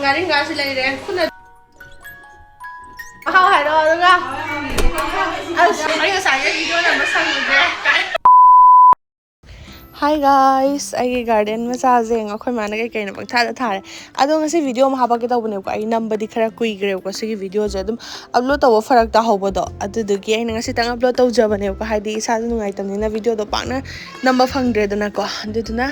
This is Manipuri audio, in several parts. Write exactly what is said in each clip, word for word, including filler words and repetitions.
ꯉꯥꯔꯤꯡꯈꯥꯁꯤ ꯂꯩꯔꯦ꯫ ꯈꯨꯠꯅ ꯃꯍꯥꯎ ꯍꯥꯏꯔꯛꯑꯣ꯫ ꯑꯗꯨꯒ ꯑꯁ, ꯑꯩ ꯉꯁꯥꯏꯒꯤ ꯚꯤꯗꯤꯑꯣ ꯅꯝꯕ ꯁꯪꯉꯨꯗ꯭ꯔꯦ꯫ Hi guys, ꯑꯩꯒꯤ ꯒꯥꯔꯗꯦꯟ ꯃꯆꯥꯁꯦ ꯌꯦꯡꯉꯣ, ꯑꯩꯈꯣꯏ ꯃꯥꯅ ꯀꯩ ꯀꯩꯅꯣ ꯄꯪꯊꯥꯗ ꯊꯥꯔꯦ꯫ ꯑꯗꯣ ꯉꯁꯤ ꯚꯤꯗꯤꯑꯣ ꯑꯃ ꯍꯥꯞꯄꯛꯀꯦ ꯇꯧꯕꯅꯦꯕꯀꯣ, ꯑꯩ ꯅꯝꯕꯗꯤ ꯈꯔ ꯀꯨꯏꯈ꯭ꯔꯦꯕꯀꯣ ꯁꯤꯒꯤ ꯚꯤꯗꯤꯑꯣꯁꯦ꯫ ꯑꯗꯨꯝ ꯑꯞꯂꯣꯗ ꯇꯧꯕ ꯐꯔꯛ ꯇꯥꯍꯧꯕꯗꯣ, ꯑꯗꯨꯗꯨꯒꯤ ꯑꯩꯅ ꯉꯁꯤꯇꯪ ꯑꯞꯂꯣꯗ ꯇꯧꯖꯕꯅꯦꯕꯀꯣ, ꯍꯥꯏꯗꯤ ꯏꯁꯥꯁꯨ ꯅꯨꯡꯉꯥꯏꯇꯕꯅꯤꯅ ꯚꯤꯗꯤꯑꯣꯗꯣ ꯄꯥꯛꯅ ꯅꯝꯕ ꯐꯪꯗ꯭ꯔꯦꯗꯅꯀꯣ꯫ ꯑꯗꯨꯗꯨꯅ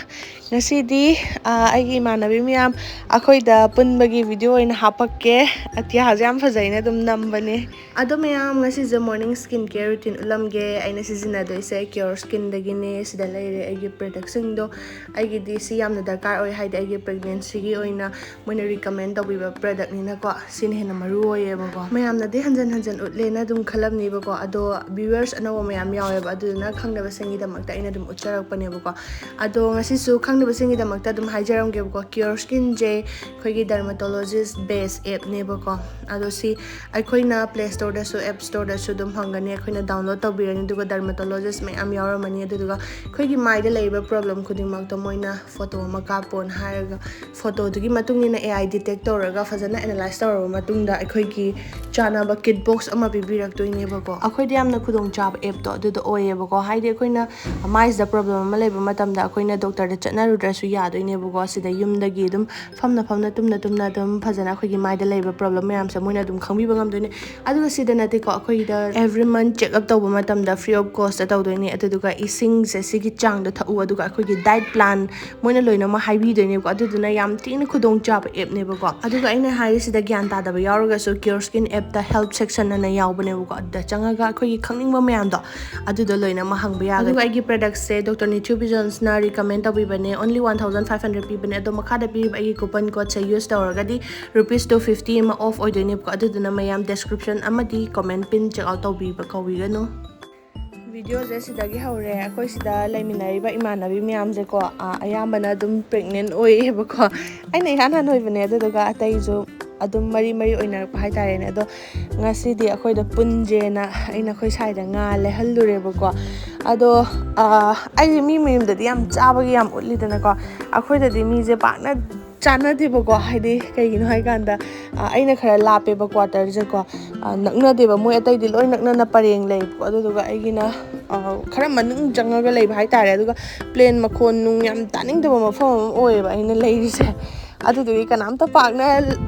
ꯉꯁꯤꯗꯤ, ꯑ, ꯑꯩꯒꯤ ꯏꯃꯥꯟꯅꯕꯤ ꯃꯌꯥꯝ ꯑꯩꯈꯣꯏꯗ ꯄꯨꯟꯕꯒꯤ ꯚꯤꯗꯤꯑꯣ ꯑꯣꯏꯅ ꯍꯥꯞꯄꯛꯀꯦ꯫ ꯑꯇꯤꯌꯥꯁꯦ ꯌꯥꯝ ꯐꯖꯩꯅ ꯑꯗꯨꯝ ꯅꯝꯕꯅꯦ꯫ ꯑꯗꯣ ꯃꯌꯥꯝ, ꯉꯁꯤꯁꯦ morning skin care routine ꯎꯠꯂꯝꯒꯦ꯫ ꯑꯩꯅ ꯁꯤꯖꯤꯟꯅꯗꯣꯏꯁꯦ Cure Skinꯗꯒꯤꯅꯦ꯫ ꯁꯤꯗ ꯂꯩꯔꯦ ꯑꯩꯒꯤ ꯄ꯭ꯔꯗꯛꯁꯤꯡꯗꯣ꯫ ꯑꯩꯒꯤꯗꯤ ꯁꯤ ꯌꯥꯝꯅ ꯗꯔꯀꯥꯔ ꯑꯣꯏ, ꯍꯥꯏꯗꯤ ꯑꯩꯒꯤ ꯄ꯭ꯔꯦꯒꯅꯦꯟꯁꯤꯒꯤ ꯑꯣꯏꯅ ꯃꯣꯏꯅ ꯔꯤꯀꯃꯦꯟ ꯇꯧꯕꯤꯕ ꯄ꯭ꯔꯗꯛꯅꯤꯅꯀꯣ꯫ ꯁꯤꯅ ꯍꯦꯟꯅ ꯃꯔꯨ ꯑꯣꯏꯌꯦꯕꯀꯣ꯫ ꯃꯌꯥꯝꯅꯗꯤ ꯍꯟꯖꯟ ꯍꯟꯖꯟ ꯎꯠꯂꯦꯅ ꯑꯗꯨꯝ ꯈꯜꯂꯝꯅꯤꯕꯀꯣ, ꯑꯗꯣ ꯚ꯭ꯌꯨꯋꯔꯁ ꯑꯅꯧꯕ ꯃꯌꯥꯝ ꯌꯥꯎꯋꯦꯕ, ꯑꯗꯨꯗꯨꯅ ꯈꯪꯗꯕꯁꯤꯡꯒꯤꯗꯃꯛꯇ ꯑꯩꯅ ꯑꯗꯨꯝ ꯎꯠꯆꯔꯛꯄꯅꯦꯕꯀꯣ꯫ ꯑꯗꯣ ꯉꯁꯤꯁꯨ ꯈꯪꯗꯕꯁꯤꯡꯒꯤꯗꯃꯛꯇ ꯑꯗꯨꯝ ꯍꯥꯏꯖꯔꯝꯒꯦꯕꯀꯣ꯫ Cure Skinꯁꯦ ꯑꯩꯈꯣꯏꯒꯤ ꯗꯔꯃꯥꯇꯣꯂꯣꯖꯤꯁ ꯕꯦꯁ ꯑꯦꯞꯅꯦꯕꯀꯣ꯫ ꯑꯗꯣ ꯁꯤ ꯑꯩꯈꯣꯏꯅ ꯄ꯭ꯂꯦ ꯁ꯭ꯇꯣꯔꯗꯁꯨ, ꯑꯦꯞ ꯁ꯭ꯇꯣꯔꯗꯁꯨ ꯑꯗꯨꯝ ꯐꯪꯒꯅꯤ, ꯑꯩꯈꯣꯏꯅ ꯗꯥꯎꯟꯂꯣꯗ ꯇꯧꯕꯤꯔꯅꯤ, ꯑꯗꯨꯒ ꯗꯔꯃꯥꯇꯣꯂꯣꯖꯤꯁ ꯃꯌꯥꯝ ꯌꯥꯎꯔꯝꯃꯅꯤ꯫ ꯑꯗꯨꯗꯨꯒ ꯑꯩꯈꯣꯏꯒꯤ ꯃꯥꯏꯗ ꯂꯩꯔꯤꯕ ꯄ꯭ꯔꯣꯕ꯭ꯂꯦꯝ ꯈꯨꯗꯤꯡꯃꯛꯇꯣ ꯃꯣꯏꯅ ꯐꯣꯇꯣ ꯑꯃ ꯀꯥꯞꯄꯣꯅ ꯍꯥꯏꯔꯒ, ꯐꯣꯇꯣꯗꯨꯒꯤ ꯃꯇꯨꯡ ꯏꯟꯅ A I detect ꯇꯧꯔꯒ ꯐꯖꯅ ꯑꯦꯅꯥꯂꯥꯏꯁ ꯇꯧꯔꯕ ꯃꯇꯨꯡꯗ ꯑꯩꯈꯣꯏꯒꯤ ꯆꯥꯅꯕ ꯀꯤꯠ ꯕꯣꯛꯁ ꯑꯃ ꯄꯤꯕꯤꯔꯛꯇꯣꯏꯅꯦꯕꯀꯣ꯫ ꯑꯩꯈꯣꯏꯗꯤ ꯌꯥꯝꯅ ꯈꯨꯗꯣꯡꯆꯥꯕ ꯑꯦꯞꯇꯣ ꯑꯗꯨꯗꯣ ꯑꯣꯏꯌꯦꯕꯀꯣ꯫ ꯍꯥꯏꯗꯤ ꯑꯩꯈꯣꯏꯅ ꯃꯥꯏꯁꯤꯗ ꯄ꯭ꯔꯣꯕ꯭ꯂꯦꯝ ꯑꯃ ꯂꯩꯕ ꯃꯇꯝꯗ ꯑꯩꯈꯣꯏꯅ ꯗꯣꯛꯇꯔꯗ ꯆꯠꯅꯔꯨꯗ꯭ꯔꯁꯨ ꯌꯥꯗꯣꯏꯅꯦꯕꯀꯣ꯫ ꯁꯤꯗ ꯌꯨꯝꯗꯒꯤ ꯑꯗꯨꯝ ꯐꯝꯅ ꯐꯝꯅ, ꯇꯨꯝꯅ ꯇꯨꯝꯅ ꯑꯗꯨꯝ ꯐꯖꯅ ꯑꯩꯈꯣꯏꯒꯤ ꯃꯥꯏꯗ ꯂꯩꯕ ꯄ꯭ꯔꯣꯕ꯭ꯂꯦꯝ ꯃꯌꯥꯝꯁꯦ ꯃꯣꯏꯅ ꯑꯗꯨꯝ ꯈꯪꯕꯤꯕ ꯉꯝꯗꯣꯏꯅꯦ꯫ ꯑꯗꯨꯒ ꯁꯤꯗ ꯅꯠꯇꯦꯀꯣ, ꯑꯩꯈꯣꯏꯗ every month check up ꯇꯧꯕ ꯃꯇꯝꯗ free of cost ꯇꯧꯗꯣꯏꯅꯦ꯫ ꯑꯗꯨꯗꯨꯒ ꯏꯁꯤꯡꯁꯦ ꯁꯤꯒꯤ ꯆꯥꯡꯗ ꯊꯛꯎ, ꯑꯗꯨꯒ ꯑꯩꯈꯣꯏꯒꯤ diet plan ꯃꯣꯏꯅ ꯂꯣꯏꯅꯃꯛ ꯍꯥꯏꯕꯤꯗꯣꯏꯅꯦꯕꯀꯣ꯫ ꯑꯗꯨꯗꯨꯅ ꯌꯥꯝ ꯊꯤꯅ ꯈꯨꯗꯣꯡꯆꯥꯕ ꯑꯦꯞꯅꯦꯕꯀꯣ꯫ ꯑꯗꯨꯒ ꯑꯩꯅ ꯍꯥꯏꯔꯤꯁꯤꯗ ꯒ꯭ꯌꯥꯟ ꯇꯥꯗꯕ ꯌꯥꯎꯔꯒꯁꯨ Cure Skin app ꯇ help section ꯑꯅ ꯌꯥꯎꯕꯅꯦꯕꯀꯣ꯫ ꯑꯗꯨꯗ ꯆꯪꯉꯒ ꯑꯩꯈꯣꯏꯒꯤ ꯈꯪꯅꯤꯡꯕ ꯃꯌꯥꯝꯗꯣ ꯑꯗꯨꯗꯣ ꯂꯣꯏꯅꯃꯛ ꯍꯪꯕ ꯌꯥꯒꯅꯤ꯫ ꯑꯗꯨꯒ ꯑꯩꯒꯤ ꯄ꯭ꯔꯗꯛꯁꯦ Doctor Nithu Visions ꯅ recommend ꯇꯧꯕꯤꯕꯅꯦ꯫ Only one thousand five hundred ꯄꯤꯕꯅꯦ꯫ ꯑꯗꯣ ꯃꯈꯥꯗ ꯄꯤꯔꯤꯕ ꯑꯩꯒꯤ coupon code ꯁꯦ use ꯇꯧꯔꯒꯗꯤ rupees two fifty ꯑꯃ off ꯑꯣꯏꯗꯣꯏꯅꯦꯕꯀꯣ꯫ ꯑꯗꯨꯗꯨꯅ ꯃꯌꯥꯝ description ꯑꯃꯗꯤ comment pin check out ꯇꯧꯕꯤꯕ ꯀꯥꯎꯕꯤꯒꯅꯨ꯫ ꯚꯤꯗꯤꯑꯣꯁꯦ ꯁꯤꯗꯒꯤ ꯍꯧꯔꯦ꯫ ꯑꯩꯈꯣꯏ ꯁꯤꯗ ꯂꯩꯃꯤꯟꯅꯔꯤꯕ ꯏꯃꯥꯟꯅꯕꯤ ꯃꯌꯥꯝꯁꯦꯀꯣ, ꯑ, ꯑꯌꯥꯝꯕꯅ ꯑꯗꯨꯝ pregnant ꯑꯣꯏꯌꯦꯕꯀꯣ꯫ ꯑꯩꯅ ꯏꯍꯥꯟ ꯍꯥꯟ ꯑꯣꯏꯕꯅꯦ, ꯑꯗꯨꯗꯨꯒ ꯑꯇꯩꯁꯨ ꯑꯗꯨꯝ ꯃꯔꯤ ꯃꯔꯤ ꯑꯣꯏꯅꯔꯛꯄ ꯍꯥꯏꯇꯥꯔꯦꯅꯦ꯫ ꯑꯗꯣ ꯉꯁꯤꯗꯤ ꯑꯩꯈꯣꯏꯗ ꯄꯨꯟꯁꯦꯅ ꯑꯩꯅ ꯑꯩꯈꯣꯏ ꯁꯥꯏꯗ ꯉꯥ ꯂꯩꯍꯜꯂꯨꯔꯦꯕꯀꯣ꯫ ꯑꯗꯣ, ꯑ, ꯑꯩꯁꯦ ꯃꯤ ꯃꯌꯨꯝꯗꯗꯤ ꯌꯥꯝ ꯆꯥꯕꯒꯤ ꯌꯥꯝ ꯎꯠꯂꯤꯗꯅꯀꯣ, ꯑꯩꯈꯣꯏꯗꯗꯤ ꯃꯤꯁꯦ ꯄꯥꯛꯅ ꯆꯥꯟꯅꯗꯦꯕꯀꯣ꯫ ꯍꯥꯏꯗꯤ ꯀꯩꯒꯤꯅꯣ ꯍꯥꯏꯀꯥꯟꯗ, ꯑ, ꯑꯩꯅ ꯈꯔ ꯂꯥꯞꯄꯦꯕ quarter ꯁꯦꯀꯣ꯫ ꯑ, ꯅꯛꯅꯗꯦꯕ, ꯃꯣꯏ ꯑꯇꯩꯗꯤ ꯂꯣꯏ ꯅꯛꯅꯅ ꯄꯔꯦꯡ ꯂꯩꯕꯀꯣ꯫ ꯑꯗꯨꯗꯨꯒ ꯑꯩꯒꯤꯅ, ꯑ, ꯈꯔ ꯃꯅꯨꯡ ꯆꯪꯉꯒ ꯂꯩꯕ ꯍꯥꯏꯇꯥꯔꯦ꯫ ꯑꯗꯨꯒ plane ꯃꯈꯣꯟ ꯅꯨꯡ ꯌꯥꯝ ꯇꯥꯅꯤꯡꯗꯕ ꯃꯐꯝ ꯑꯃ ꯑꯣꯏꯌꯦꯕ ꯑꯩꯅ ꯂꯩꯔꯤꯁꯦ꯫ ꯑꯗꯨꯗꯨꯒꯤ ꯀꯅꯥꯝꯇ ꯄꯥꯛꯅ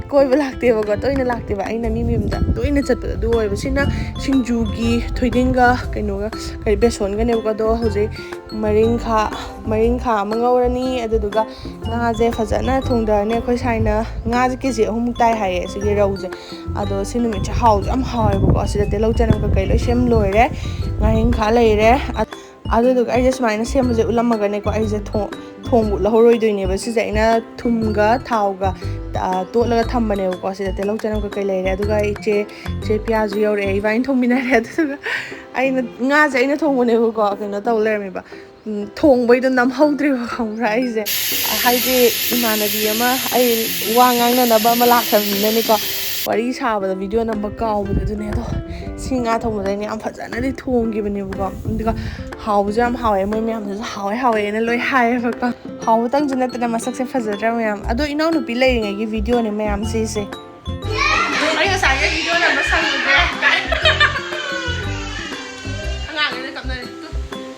ꯀꯣꯏꯕ ꯂꯥꯛꯇꯦꯕꯀꯣ, ꯇꯣꯏꯅ ꯂꯥꯛꯇꯦꯕ꯫ ꯑꯩꯅ ꯃꯤ ꯃꯌꯨꯝꯗ ꯇꯣꯏꯅ ꯆꯠꯄꯗꯣ ꯑꯗꯨ ꯑꯣꯏꯌꯦꯕ꯫ ꯁꯤꯅ ꯁꯤꯡꯖꯨꯒꯤ ꯊꯣꯏꯗꯤꯡꯒ ꯀꯩꯅꯣꯒ, ꯀꯔꯤ, ꯕꯦꯁꯣꯟꯒꯅꯦꯕꯀꯣ꯫ ꯑꯗꯣ ꯍꯧꯖꯤꯛ ꯃꯔꯤꯡꯈꯥ, ꯃꯔꯤꯡꯈꯥ ꯑꯃ ꯉꯧꯔꯅꯤ꯫ ꯑꯗꯨꯗꯨꯒ ꯉꯥꯁꯦ ꯐꯖꯅ ꯊꯣꯡꯊꯔꯅꯤ꯫ ꯑꯩꯈꯣꯏ ꯁꯥꯏꯅ ꯉꯥꯁꯦ ꯀꯦ ꯖꯤ ꯑꯍꯨꯝꯃꯨꯛ ꯇꯥꯏ ꯍꯥꯏꯌꯦ, ꯑꯁꯤꯒꯤ ꯔꯧꯁꯦ꯫ ꯑꯗꯣ ꯁꯤ ꯅꯨꯃꯤꯠꯁꯦ ꯍꯥꯎꯁꯨ ꯌꯥꯝ ꯍꯥꯎꯋꯦꯕꯀꯣ꯫ ꯁꯤꯗ ꯇꯤꯜꯍꯧ ꯆꯅꯝ ꯀꯩꯀꯩ ꯂꯣꯏ ꯁꯦꯝ ꯂꯣꯏꯔꯦ, ꯉꯥꯔꯤꯡꯈꯥ ꯂꯩꯔꯦ꯫ ꯑ-, ꯑꯗꯨꯗꯨꯒ ꯑꯩꯁꯦ ꯁꯨꯃꯥꯏꯅ ꯁꯦꯝꯕꯁꯦ ꯎꯠꯂꯝꯃꯒꯅꯦꯀꯣ, ꯑꯩꯁꯦ ꯊꯣꯡ-, ꯊꯣꯡꯕ ꯎꯠꯂꯍꯧꯔꯣꯏꯗꯣꯏꯅꯦꯕ꯫ ꯁꯤꯁꯦ ꯑꯩꯅ ꯊꯨꯝꯒ ꯊꯥꯎꯒ, ꯑ, ꯇꯣꯠꯂꯒ ꯊꯝꯕꯅꯦꯕꯀꯣ꯫ ꯁꯤꯗ ꯇꯤꯜꯍꯧ ꯆꯅꯝ ꯀꯩꯀꯩ ꯂꯩꯔꯦ꯫ ꯑꯗꯨꯒ ꯏꯆꯦ, ꯏꯆꯦ ꯄꯤꯌꯥꯁꯨ ꯌꯧꯔꯛꯑꯦ, ꯏꯕꯥꯅꯤ ꯊꯣꯡꯃꯤꯟꯅꯔꯦ꯫ ꯑꯗꯨꯗꯨꯒ ꯑꯩꯅ, ꯉꯥꯁꯦ ꯑꯩꯅ ꯊꯣꯡꯕꯅꯦꯕꯀꯣ, ꯀꯩꯅꯣ ꯇꯧ ꯂꯩꯔꯝꯃꯦꯕ꯫ ꯎꯝ, ꯊꯣꯡꯕꯩꯗꯣ ꯅꯝꯍꯧꯗ꯭ꯔꯦꯕ, ꯈꯪꯕ꯭ꯔꯥ? ꯑꯩꯁꯦ, ꯍꯥꯏꯗꯤ, ꯏꯃꯥꯟꯅꯕꯤ ꯑꯃ, ꯑꯩ ꯋꯥ ꯉꯥꯡꯅꯅꯕ ꯑꯃ ꯂꯥꯛꯈ꯭ꯔꯕꯅꯤꯅꯅꯦꯀꯣ, ꯋꯥꯔꯤ ꯁꯥꯕꯗ video ꯅꯝꯕ ꯀꯥꯎꯕꯗꯣ ꯑꯗꯨꯅꯦ꯫ ꯑꯗꯣ ꯁꯤ ꯉꯥ ꯊꯣꯡꯕꯗ ꯑꯩꯅ ꯌꯥꯝ ꯐꯖꯅꯗꯤ ꯊꯣꯡꯈꯤꯕꯅꯦꯕꯀꯣ꯫ ꯑꯗꯨꯒ ꯍꯥꯎꯕꯁꯨ ꯌꯥꯝ ꯍꯥꯎꯋꯦ, ꯃꯣꯏ ꯃꯌꯥꯝꯗꯨꯁꯨ ꯍꯥꯎꯋꯦ ꯍꯥꯎꯋꯦꯅ ꯂꯣꯏ ꯍꯥꯏꯌꯦꯕꯀꯣ꯫ ꯍꯥꯎꯕꯇꯪꯁꯨ ꯅꯠꯇꯅ ꯃꯁꯛꯁꯦ ꯐꯖꯗ꯭ꯔꯥ ꯃꯌꯥꯝ? ꯑꯗꯣ ꯏꯅꯥꯎꯅꯨꯄꯤ ꯂꯩꯔꯤꯉꯩꯒꯤ videoꯅꯦ ꯃꯌꯥꯝ ꯁꯤꯁꯦ꯫ ꯑꯩ ꯉꯁꯥꯏꯒꯤ video ꯅꯝꯕ ꯁꯪꯗ꯭ꯔꯦ꯫ ꯑꯉꯥꯡꯈꯩꯅ ꯀꯞꯅꯔꯦ꯫ ꯇꯨ,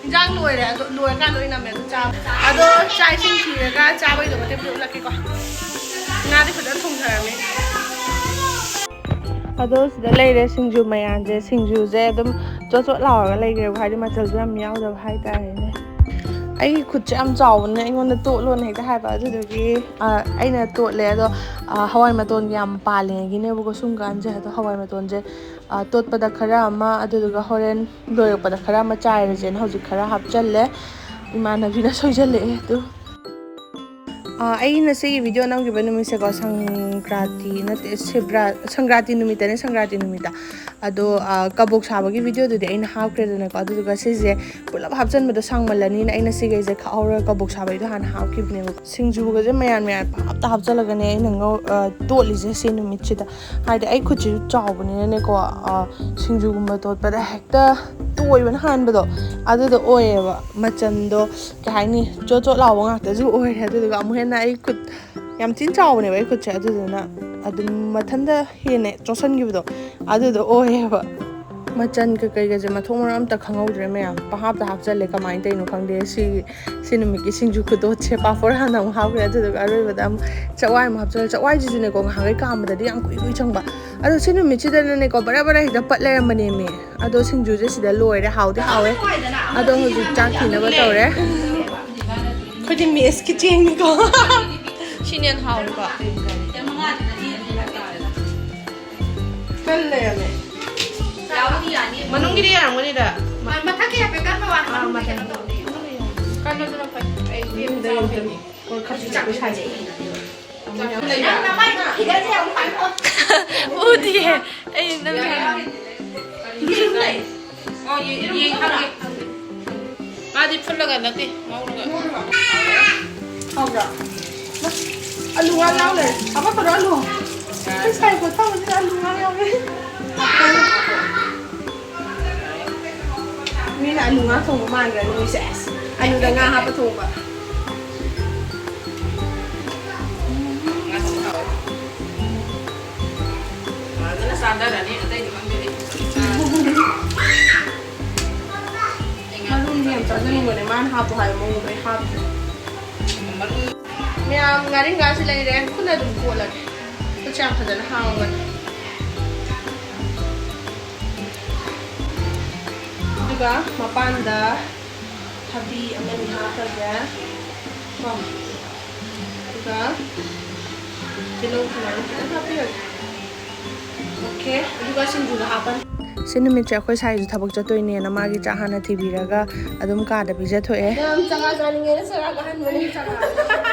ꯏꯟꯖꯥꯡ ꯂꯣꯏꯔꯦ, ꯑꯗꯣ ꯂꯣꯏꯔꯀꯥꯟꯗ ꯑꯣꯏꯅ ꯅꯝꯃꯦ, ꯑꯗꯨ ꯆꯥꯕ꯫ ꯑꯗꯣ ꯆꯥꯛ ꯏꯁꯤꯡ ꯊꯤꯔꯒ ꯆꯥꯕꯩꯗꯣ ꯃꯇꯦꯛ ꯃꯇꯦꯛ ꯎꯠꯂꯛꯀꯦꯀꯣ꯫ ꯉꯥꯗꯤ ꯐꯖꯅ ꯊꯣꯡꯊꯔꯝꯃꯦ꯫ ꯑꯗꯣ ꯁꯤꯗ ꯂꯩꯔꯦ ꯁꯤꯡꯖꯨ ꯃꯌꯥꯟꯁꯦ꯫ ꯁꯤꯡꯖꯨꯁꯦ ꯑꯗꯨꯝ ꯆꯣꯠ ꯆꯣꯠ ꯂꯥꯎꯔꯒ ꯂꯩꯈ꯭ꯔꯦꯕ, ꯍꯥꯏꯗꯤ ꯃꯆꯜꯁꯨ ꯌꯥꯝ ꯌꯥꯎꯗꯕ ꯍꯥꯏꯇꯥꯔꯦꯅꯦ꯫ ꯑꯩꯒꯤ ꯈꯨꯠꯁꯦ ꯌꯥꯝ ꯆꯥꯎꯕꯅꯤꯅ ꯑꯩꯉꯣꯟꯗ ꯇꯣꯠꯂꯣꯅ ꯍꯦꯛꯇ ꯍꯥꯏꯕ, ꯑꯗꯨꯗꯨꯒꯤ, ꯑ, ꯑꯩꯅ ꯇꯣꯠꯂꯦ꯫ ꯑꯗꯣ, ꯑ, ꯍꯋꯥꯏ ꯃꯇꯣꯟꯒꯤ ꯌꯥꯝ ꯄꯥꯜꯂꯤꯉꯩꯒꯤꯅꯦꯕꯀꯣ ꯁꯨꯝ ꯀꯥꯟꯁꯦ꯫ ꯑꯗꯣ ꯍꯋꯥꯏ ꯃꯇꯣꯟꯁꯦ, ꯑ, ꯇꯣꯠꯄꯗ ꯈꯔ ꯑꯃ, ꯑꯗꯨꯗꯨꯒ ꯍꯣꯔꯦꯟ ꯂꯣꯏꯔꯛꯄꯗ ꯈꯔ ꯑꯃ ꯆꯥꯏꯔꯁꯦꯅ ꯍꯧꯖꯤꯛ ꯈꯔ ꯍꯥꯞꯆꯜꯂꯦ꯫ ꯏꯃꯥꯟꯅꯕꯤꯅ ꯁꯣꯏꯖꯜꯂꯛꯑꯦ ꯑꯗꯨ꯫ ꯑ, ꯑꯩ ꯉꯁꯤꯒꯤ video ꯅꯝꯈꯤꯕ ꯅꯨꯃꯤꯠꯁꯦꯀꯣ, ꯁꯪꯀ꯭ꯔꯥꯟꯇꯤ ꯅꯠꯇꯦ, ꯁꯤꯕ꯭ꯔꯥ-, ꯁꯪꯀ꯭ꯔꯥꯟꯇꯤ ꯅꯨꯃꯤꯠꯇꯅꯦ, ꯁꯪꯀ꯭ꯔꯥꯟꯇꯤ ꯅꯨꯃꯤꯠꯇ꯫ ꯑꯗꯣ, ꯑ, ꯀꯕꯣꯛ ꯁꯥꯕꯒꯤ videoꯗꯨꯗꯤ ꯑꯩꯅ ꯍꯥꯞꯈ꯭ꯔꯦꯗꯅꯀꯣ, ꯑꯗꯨꯗꯨꯒ ꯁꯤꯁꯦ ꯄꯨꯂꯞ ꯍꯥꯞꯆꯟꯕꯗꯣ ꯁꯥꯡꯃꯜꯂꯅꯤꯅ ꯑꯩꯅ ꯁꯤꯈꯩꯁꯦ ꯈꯥꯛꯍꯧꯔꯒ ꯀꯕꯣꯛ ꯁꯥꯕꯒꯤꯗꯣ ꯍꯥꯟꯅ ꯍꯥꯞꯈꯤꯕꯅꯦꯕ꯫ ꯁꯤꯡꯖꯨꯒꯁꯦ ꯃꯌꯥꯟ ꯃꯌꯥꯟ ꯄꯪꯍꯥꯞꯇ ꯍꯥꯞꯆꯜꯂꯒꯅꯦ ꯑꯩꯅ ꯉꯧ-, ꯑ, ꯇꯣꯠꯂꯤꯁꯦ ꯁꯤ ꯅꯨꯃꯤꯠꯁꯤꯗ꯫ ꯍꯥꯏꯗꯤ ꯑꯩ ꯈꯨꯠꯁꯤꯁꯨ ꯆꯥꯎꯕꯅꯤꯅꯅꯦꯀꯣ, ꯑ, ꯁꯤꯡꯖꯨꯒꯨꯝꯕ ꯇꯣꯠꯄꯗ ꯍꯦꯛꯇ ꯇꯣꯏꯕꯅ ꯍꯥꯟꯕꯗꯣ ꯑꯗꯨꯗꯣ ꯑꯣꯏꯌꯦꯕ꯫ ꯃꯆꯟꯗꯣ ꯀꯩ ꯍꯥꯏꯅꯤ, ꯆꯣꯠ ꯆꯣꯠ ꯂꯥꯎꯕ ꯉꯥꯛꯇꯁꯨ ꯑꯣꯏꯔꯦ꯫ ꯑꯗꯨꯗꯨꯒ ꯑꯃꯨꯛ ꯍꯦꯟꯅ ꯑꯩ ꯈꯨꯠ ꯌꯥꯝ ꯊꯤꯅ ꯆꯥꯎꯕꯅꯦꯕ ꯑꯩ ꯈꯨꯠꯁꯦ, ꯑꯗꯨꯗꯨꯅ ꯑꯗꯨꯝ ꯃꯊꯟꯇ ꯍꯦꯟꯅ ꯆꯣꯠꯁꯟꯈꯤꯕꯗꯣ ꯑꯗꯨꯗꯣ ꯑꯣꯏꯌꯦꯕ꯫ ꯃꯆꯟ ꯀꯩꯀꯩꯒꯁꯦ ꯃꯊꯣꯡ ꯃꯔꯝ ꯑꯝꯇ ꯈꯪꯍꯧꯗ꯭ꯔꯦ ꯃꯌꯥꯝ, ꯄꯪꯍꯥꯞꯇ ꯍꯥꯞꯆꯜꯂꯦ꯫ ꯀꯃꯥꯏꯅ ꯇꯧꯔꯤꯅꯣ ꯈꯪꯗꯦ꯫ ꯁꯤ ꯁꯤ ꯅꯨꯃꯤꯠꯀꯤ ꯁꯤꯡꯖꯨ ꯈꯨꯗꯣꯠꯁꯦ꯫ ꯄꯥꯐꯣꯔ ꯍꯥꯟꯅ ꯑꯃꯨꯛ ꯍꯥꯞꯈ꯭ꯔꯦ, ꯑꯗꯨꯗꯨꯒ ꯑꯔꯣꯏꯕꯗ ꯑꯃꯨꯛ ꯆꯥꯛꯋꯥꯏ ꯑꯃꯨꯛ ꯍꯥꯞꯆꯜꯂꯦ꯫ ꯆꯥꯛꯋꯥꯏꯁꯤꯁꯨꯅꯦꯀꯣ, ꯉꯍꯥꯟꯈꯩ ꯀꯥꯝꯕꯗꯗꯤ ꯌꯥꯝ ꯀꯨꯏ ꯀꯨꯏ ꯆꯪꯕ, ꯑꯗꯣ ꯁꯤ ꯅꯨꯃꯤꯠꯁꯤꯗꯅꯅꯦꯀꯣ ꯕꯔꯥ ꯕꯔꯥ ꯍꯦꯛꯇ ꯄꯠ ꯂꯩꯔꯝꯕꯅꯦꯃꯤ꯫ ꯑꯗꯣ ꯁꯤꯡꯖꯨꯁꯦ ꯁꯤꯗ ꯂꯣꯏꯔꯦ, ꯍꯥꯎꯗꯤ ꯍꯥꯎꯋꯦ꯫ ꯑꯗꯣ ꯍꯧꯖꯤꯛ ꯆꯥꯛ ꯊꯤꯅꯕ ꯇꯧꯔꯦ꯫ ꯑꯩꯈꯣꯏꯗꯤ ꯃꯦꯁꯀꯤ ꯆꯦꯡꯅꯤꯀꯣ꯫ ꯁꯤꯅ ꯍꯦꯟꯅ ꯍꯥꯎꯋꯦꯀꯣ꯫ ꯀꯜ ꯂꯩꯔꯝꯃꯦ꯫ ꯌꯥꯕꯨꯗꯤ ꯌꯥꯅꯤ꯫ ꯃꯅꯨꯡꯒꯤꯗꯤ ꯌꯥꯔꯝꯒꯅꯤꯗ꯫ ꯃ-, ꯃꯊꯛꯀꯤ ꯍꯥꯏꯐꯦꯠ ꯀꯟꯕ ꯋꯥꯅꯤ, ꯑꯥ, ꯃꯅꯨꯡꯒꯤ ꯃꯊꯛ꯫ ꯀꯩꯅꯣ ꯇꯧꯗꯦ꯫ ꯀꯟꯕꯗꯨꯅ ꯐꯩ꯫ ꯑꯩ ꯌꯨꯝꯗ ꯌꯧꯗ꯭ꯔꯗꯤ꯫ ꯍꯣꯏ, ꯈꯔ ꯆꯥꯛ ꯆꯥꯁꯦ꯫ ꯅꯪ ꯅꯃꯥꯏ ꯐꯤꯒꯔꯁꯦ ꯌꯥꯝ ꯐꯥꯏꯀꯣ꯫ ꯎꯗꯤꯌꯦ꯫ ꯑꯩ ꯅꯪ ꯌꯦꯔꯨꯝ ꯂꯩ꯫ ꯑꯣ, ꯌꯦ-, ꯌꯦꯡꯉꯒꯦ꯫ ꯃꯥꯗꯤ ꯐꯨꯠꯂꯒ ꯅꯠꯇꯦ, ꯉꯧꯔꯒ꯫ ꯍꯥꯎꯕ꯭ꯔꯣ? ꯑꯂꯨ ꯉꯥ ꯌꯥꯎ ꯂꯩꯔꯦ꯫ ꯑꯃ ꯄꯨꯔꯛꯑꯣ, ꯑꯂꯨ꯫ ꯑꯩ ꯁꯥꯏ ꯄꯣꯠ ꯊꯝꯕꯁꯤꯗ ꯑꯂꯨ ꯉꯥ ꯌꯥꯎ ꯂꯩꯔꯦ꯫ ꯃꯤꯅ ꯑꯂꯨ ꯉꯥ ꯊꯣꯡꯕ ꯃꯥꯟꯈ꯭ꯔꯦ ꯅꯣꯏꯁꯦ꯫ ꯑꯁ, ꯑꯂꯨꯗ ꯉꯥ ꯍꯥꯞꯄ ꯊꯣꯡꯕ꯫ ꯉꯥ ꯊꯣꯡꯕ ꯍꯥꯎꯋꯦ꯫ ꯐꯖꯅ ꯆꯥꯟꯗꯔꯅꯤ, ꯑꯇꯩꯗꯤ ꯈꯪꯗꯦ ꯑꯩ꯫ ꯃꯔꯨꯝꯗꯤ ꯌꯥꯝ ꯆꯥꯖꯅꯤꯡꯕꯅꯦ, ꯃꯥꯅ ꯍꯥꯞꯄꯣ ꯍꯥꯏꯕ ꯃꯑꯣꯡꯗꯣ ꯑꯩ ꯍꯥꯞꯇ꯭ꯔꯦ꯫ ꯃꯔꯨꯝ꯫ ꯃꯌꯥꯝ, ꯉꯥꯔꯤ ꯉꯥꯁꯤ ꯂꯩꯔꯦ, ꯈꯨꯠꯅ ꯑꯗꯨꯝ ꯀꯣꯠꯂꯒꯦ꯫ ꯈꯨꯠꯁꯦ ꯌꯥꯝ ꯐꯖꯅ ꯍꯥꯝꯃꯒꯅꯤ꯫ ꯑꯗꯨꯒ ꯃꯄꯥꯟꯗ ꯊꯕꯤ ꯑꯃꯅꯤ ꯍꯥꯞꯄꯒꯦ ꯀꯣ, ꯑꯗꯨꯒ ꯇꯤꯜꯍꯧ ꯁꯨꯃꯥꯏꯅ ꯈꯤꯇꯪ ꯍꯥꯞꯄꯤꯔꯒꯦ꯫ ꯑꯣꯀꯦ, ꯑꯗꯨꯒ ꯁꯤꯡꯖꯨꯗ ꯍꯥꯞꯄꯅꯤ꯫ ꯁꯤ ꯅꯨꯃꯤꯠꯁꯦ ꯑꯩꯈꯣꯏ ꯁꯥꯏꯁꯨ ꯊꯕꯛ ꯆꯠꯇꯣꯏꯅꯦꯅ ꯃꯥꯒꯤ ꯆꯥꯛ ꯍꯥꯟꯅ ꯊꯤꯕꯤꯔꯒ ꯑꯗꯨꯝ ꯀꯥꯗ ꯄꯤꯖꯊꯣꯛꯑꯦ꯫ ꯅꯪ ꯆꯉꯥ ꯆꯥꯅꯤꯡꯉꯦꯅ ꯆꯉꯥ ꯀꯥꯍꯟꯕꯅꯦ꯫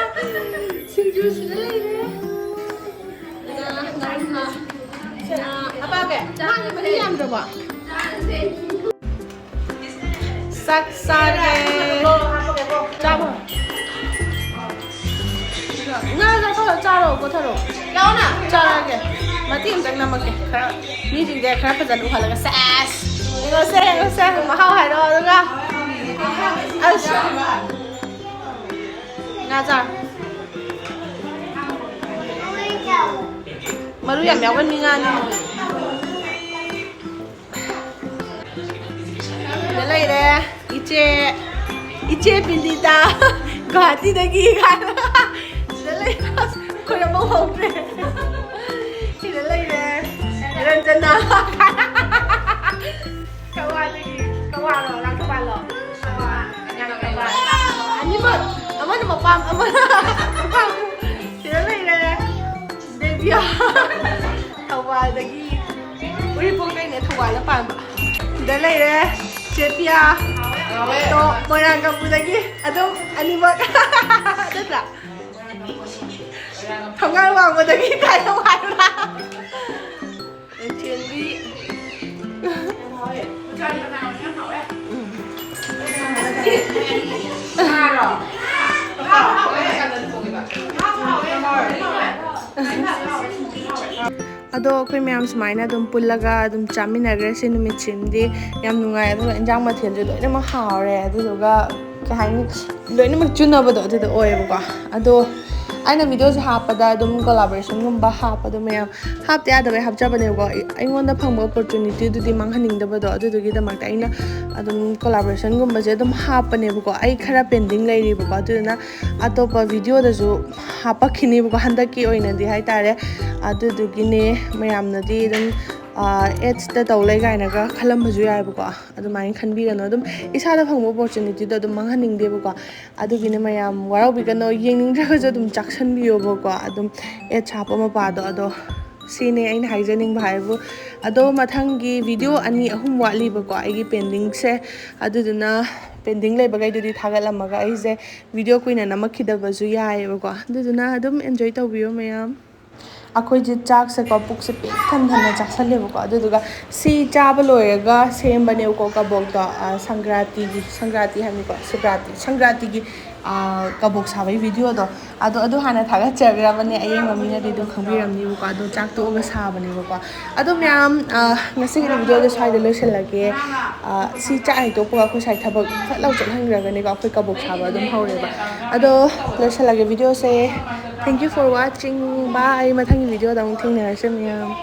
ꯁꯤꯡꯖꯨꯁꯤꯗ ꯂꯩꯔꯦ꯫ ꯑꯄꯥꯒꯦ ꯉꯥꯒꯤ ꯃꯍꯤ ꯌꯥꯝꯗ꯭ꯔꯕꯣ? ꯆꯥꯛ ꯆꯥꯔꯦ꯫ ꯆꯥꯕ꯫ ꯉꯥ ꯆꯥꯊꯣꯛꯑꯣ, ꯆꯥꯔꯣ, ꯀꯣꯊꯔꯣ꯫ ꯂꯥꯛꯑꯣꯅ꯫ ꯆꯥꯔꯒꯦ꯫ ꯃꯇꯦꯛ ꯑꯃꯇꯪ ꯅꯝꯃꯛꯀꯦ꯫ ꯈꯔ ꯃꯤꯁꯤꯡꯁꯦ ꯈꯔ ꯐꯖꯅ ꯎꯍꯜꯂꯒ꯫ ꯁꯦꯁ꯫ ꯌꯦꯡꯉꯣꯁꯦ, ꯌꯦꯡꯉꯣꯁꯦ꯫ ꯃꯍꯥꯎ ꯍꯥꯏꯔꯣ ꯑꯗꯨꯒ꯫ ꯑꯁ꯫ ꯉꯥ ꯆꯥꯔꯣ꯫ ꯃꯔꯨ ꯌꯥꯝ ꯌꯥꯎꯒꯟꯕꯤ ꯉꯥꯅꯤ꯫ ꯁꯤꯗ ꯂꯩꯔꯦ ꯏꯆꯦ, ꯏꯆꯦ ꯕꯤꯅꯤꯇꯥ, ꯒꯨꯍꯥꯇꯤꯗꯒꯤ ꯀꯥꯏꯅ꯫ ꯁꯤꯗ ꯂꯩꯔꯦ, ꯑꯩꯈꯣꯏ ꯑꯃ ꯍꯧꯈ꯭ꯔꯦ꯫ ꯁꯤꯗ ꯂꯩꯔꯦ ꯔꯟꯖꯅꯥ꯫ ꯀꯋꯥꯗꯒꯤ, ꯀꯋꯥꯔꯣ, ꯂꯥꯡꯊꯕꯥꯜꯂꯣ? ꯀꯋꯥ, ꯂꯥꯡꯊꯕꯥꯜ꯫ ꯑꯅꯤꯃꯛ, ꯑꯃꯅ ꯃꯄꯥꯝ, ꯑꯃꯅ ꯃꯄꯥꯝ꯫ ꯁꯤꯗ ꯂꯩꯔꯦ ꯗꯦꯕꯤꯌꯥ꯫ ꯊꯧꯕꯥꯜꯗꯒꯤ, ꯎꯔꯤꯄꯣꯛꯇꯩꯅꯦ ꯊꯧꯕꯥꯜꯗ ꯄꯥꯟꯕ꯫ ꯁꯤꯗ ꯂꯩꯔꯦ ꯆꯦꯄꯤꯌꯥ꯫ ꯑꯗꯣ ꯃꯣꯏꯔꯥꯡ ꯀꯝꯄꯨꯗꯒꯤ ꯑꯗꯨꯝ ꯑꯅꯤꯃꯛ꯫ ꯅꯠꯇ꯭ꯔꯥ? ꯊꯣꯡꯒꯥꯜ ꯋꯥꯡꯃꯗꯒꯤ ꯀꯥꯏꯗꯧ ꯍꯥꯏꯕ꯭ꯔꯥ? ꯂꯟꯆꯦꯟꯕꯤ꯫ ꯑꯗꯣ ꯑꯩꯈꯣꯏ ꯃꯌꯥꯝ ꯁꯨꯃꯥꯏꯅ ꯑꯗꯨꯝ ꯄꯨꯜꯂꯒ ꯑꯗꯨꯝ ꯆꯥꯃꯤꯟꯅꯈ꯭ꯔꯦ ꯁꯤ ꯅꯨꯃꯤꯠꯁꯤꯃꯗꯤ꯫ ꯌꯥꯝ ꯅꯨꯡꯉꯥꯏ꯫ ꯑꯗꯨꯒ ꯏꯟꯖꯥꯡ ꯃꯊꯦꯜꯁꯨ ꯂꯣꯏꯅꯃꯛ ꯍꯥꯎꯔꯦ꯫ ꯑꯗꯨꯗꯨꯒ ꯀꯩ ꯍꯥꯏꯅꯤ, ꯂꯣꯏꯅꯃꯛ ꯆꯨꯅꯕꯗꯣ ꯑꯗꯨꯗꯣ ꯑꯣꯏꯌꯦꯕꯀꯣ꯫ ꯑꯗꯣ ꯑꯩꯅ ꯚꯤꯗꯤꯑꯣꯁꯦ ꯍꯥꯞꯄꯗ ꯑꯗꯨꯝ ꯀꯣꯂꯥꯕꯣꯔꯦꯁꯟꯒꯨꯝꯕ ꯍꯥꯞꯄꯗꯣ ꯃꯌꯥꯝ ꯍꯥꯞꯇ ꯌꯥꯗꯕꯩ ꯍꯥꯞꯆꯕꯅꯦꯕꯀꯣ꯫ ꯑꯩ-, ꯑꯩꯉꯣꯟꯗ ꯐꯪꯕ ꯑꯣꯄꯣꯔꯆꯨꯅꯤꯇꯤꯗꯨꯗꯤ ꯃꯥꯡꯍꯟꯅꯤꯡꯗꯕꯗꯣ, ꯑꯗꯨꯗꯨꯒꯤꯗꯃꯛꯇ ꯑꯩꯅ ꯑꯗꯨꯝ ꯀꯣꯂꯥꯕꯣꯔꯦꯁꯟꯒꯨꯝꯕꯁꯦ ꯑꯗꯨꯝ ꯍꯥꯞꯄꯅꯦꯕꯀꯣ꯫ ꯑꯩ ꯈꯔ ꯄꯦꯟꯗꯤꯡ ꯂꯩꯔꯤꯕꯀꯣ, ꯑꯗꯨꯗꯨꯅ ꯑꯇꯣꯞꯄ ꯚꯤꯗꯤꯑꯣꯗꯁꯨ ꯍꯥꯞꯄꯛꯈꯤꯅꯤꯕꯀꯣ, ꯍꯟꯗꯛꯀꯤ ꯑꯣꯏꯅꯗꯤ ꯍꯥꯏꯇꯥꯔꯦ꯫ ꯑꯗꯨꯗꯨꯒꯤꯅꯦ ꯃꯌꯥꯝꯅꯗꯤ ꯑꯗꯨꯝ ꯑꯦꯠꯁꯇ ꯇꯧ ꯂꯩ ꯀꯥꯏꯅꯒ ꯈꯜꯂꯝꯕꯁꯨ ꯌꯥꯏꯕꯀꯣ꯫ ꯑꯗꯨꯃꯥꯏꯅ ꯈꯟꯕꯤꯒꯅꯨ꯫ ꯑꯗꯨꯝ ꯏꯁꯥꯗ ꯐꯪꯕ ꯑꯣꯄꯣꯔꯆꯨꯅꯤꯇꯤꯗꯣ ꯑꯗꯨꯝ ꯃꯥꯡꯍꯟꯅꯤꯡꯗꯦꯕꯀꯣ꯫ ꯑꯗꯨꯒꯤꯅꯦ ꯃꯌꯥꯝ ꯋꯥꯔꯧꯕꯤꯒꯅꯨ, ꯌꯦꯡꯅꯤꯡꯗ꯭ꯔꯒꯁꯨ ꯑꯗꯨꯝ ꯆꯥꯛꯁꯟꯕꯤꯌꯣꯕꯀꯣ꯫ ꯑꯗꯨꯝ ꯑꯦꯠꯁ ꯍꯥꯞꯄ ꯃꯄꯥꯗꯣ꯫ ꯑꯗꯣ ꯁꯤꯅꯦ ꯑꯩꯅ ꯍꯥꯏꯖꯅꯤꯡꯕ ꯍꯥꯏꯕꯨ꯫ ꯑꯗꯣ ꯃꯊꯪꯒꯤ ꯚꯤꯗꯤꯑꯣ ꯑꯅꯤ ꯑꯍꯨꯝ ꯋꯥꯠꯂꯤꯕꯀꯣ ꯑꯩꯒꯤ ꯄꯦꯟꯗꯤꯡꯁꯦ꯫ ꯑꯗꯨꯗꯨꯅ ꯄꯦꯟꯗꯤꯡ ꯂꯩꯕꯈꯩꯗꯨꯗꯤ ꯊꯥꯒꯠꯂꯝꯃꯒ ꯑꯩꯁꯦ ꯚꯤꯗꯤꯑꯣ ꯀꯨꯏꯅ ꯅꯝꯃꯛꯈꯤꯗꯕꯁꯨ ꯌꯥꯏꯌꯦꯕꯀꯣ꯫ ꯑꯗꯨꯗꯨꯅ ꯑꯗꯨꯝ ꯑꯦꯟꯖꯣꯏ ꯇꯧꯕꯤꯌꯣ ꯃꯌꯥꯝ꯫ ꯑꯩꯈꯣꯏꯁꯦ ꯆꯥꯛꯁꯦꯀꯣ ꯄꯨꯛꯁꯦ ꯄꯤꯛ ꯊꯟ ꯊꯟꯅ ꯆꯥꯁꯜꯂꯦꯕꯀꯣ꯫ ꯑꯗꯨꯗꯨꯒ ꯁꯤ ꯆꯥꯕ ꯂꯣꯏꯔꯒ ꯁꯦꯝꯕꯅꯦꯕꯀꯣ ꯀꯕꯣꯛꯇꯣ꯫ ꯑ, ꯁꯪꯀ꯭ꯔꯥꯟꯇꯤꯒꯤ, ꯁꯪꯀ꯭ꯔꯥꯟꯇꯤ ꯍꯥꯏꯕꯅꯤꯀꯣ, ꯁꯪꯀ꯭ꯔꯥꯟꯇꯤ, ꯁꯪꯀ꯭ꯔꯥꯟꯇꯤꯒꯤ, ꯑ, ꯀꯕꯣꯛ ꯁꯥꯕꯒꯤ ꯚꯤꯗꯤꯑꯣꯗꯣ꯫ ꯑꯗꯣ ꯑꯗꯨ ꯍꯥꯟꯅ ꯊꯥꯒꯠꯆꯈ꯭ꯔꯕꯅꯦ, ꯑꯌꯦꯡꯕ ꯃꯤꯅꯗꯤ ꯑꯗꯨꯝ ꯈꯪꯕꯤꯔꯝꯅꯤꯕꯀꯣ꯫ ꯑꯗꯣ ꯆꯥꯛ ꯇꯣꯛꯑꯒ ꯁꯥꯕꯅꯦꯕꯀꯣ꯫ ꯑꯗꯣ ꯃꯌꯥꯝ, ꯑ, ꯉꯁꯤꯒꯤꯗꯤ ꯚꯤꯗꯤꯑꯣꯗꯣ ꯁ꯭ꯋꯥꯏꯗ ꯂꯣꯏꯁꯤꯜꯂꯒꯦ꯫ ꯑ, ꯁꯤ ꯆꯥꯛ ꯍꯦꯛ ꯇꯣꯛꯄꯒ ꯑꯩꯈꯣꯏ ꯁ꯭ꯋꯥꯏ ꯊꯕꯛ ꯐꯠ ꯂꯥꯎ ꯆꯠꯍꯟꯈ꯭ꯔꯒꯅꯤꯀꯣ꯫ ꯑꯩꯈꯣꯏ ꯀꯕꯣꯛ ꯁꯥꯕ ꯑꯗꯨꯝ ꯍꯧꯔꯦꯕ꯫ ꯑꯗꯣ ꯂꯣꯏꯁꯤꯜꯂꯒꯦ ꯚꯤꯗꯤꯑꯣꯁꯦ꯫ Thank you for watching. Bye. ꯃꯊꯪꯒꯤ video ꯗ ꯑꯃꯨꯛ ꯊꯦꯡꯅꯔꯁꯦ ꯃꯌꯥꯝ꯫